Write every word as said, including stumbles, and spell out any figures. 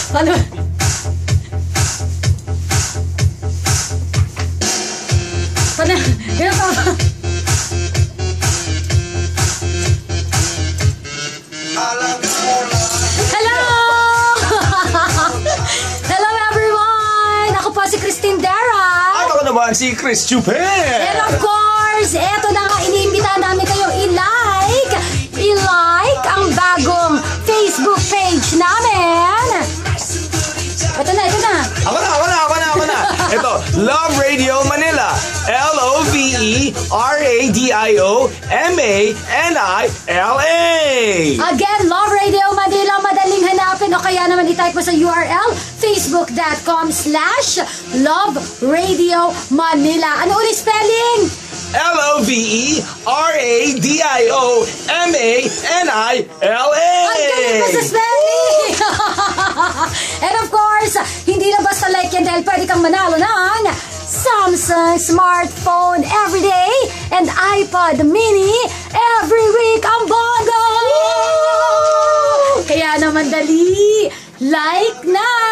Paano? Paano? Ganun pa. Hello! Hello, everyone! Ako po si Christine Dera. At ako naman si Chris Chuper. And of course, eto na nga, iniimbitahan namin kayong i-like, i-like ang bagong Facebook page namin. Ito na, ito na. Ako na, ako na, ako na, ako na. Ito, Love Radio Manila. L O V E R A D I O M A N I L A. Again, Love Radio Manila, madaling hanapin o kaya naman i-type mo sa U R L, facebook dot com slash Love Radio Manila. Ano ulit spelling? L O V E R A D I O M A N I L A. Ang galing mo sa spelling! And of course, hindi lang basta like yan dahil pwede kang manalo ng Samsung smartphone everyday and iPad mini every week. Ang bongga! Kaya naman dali, like na!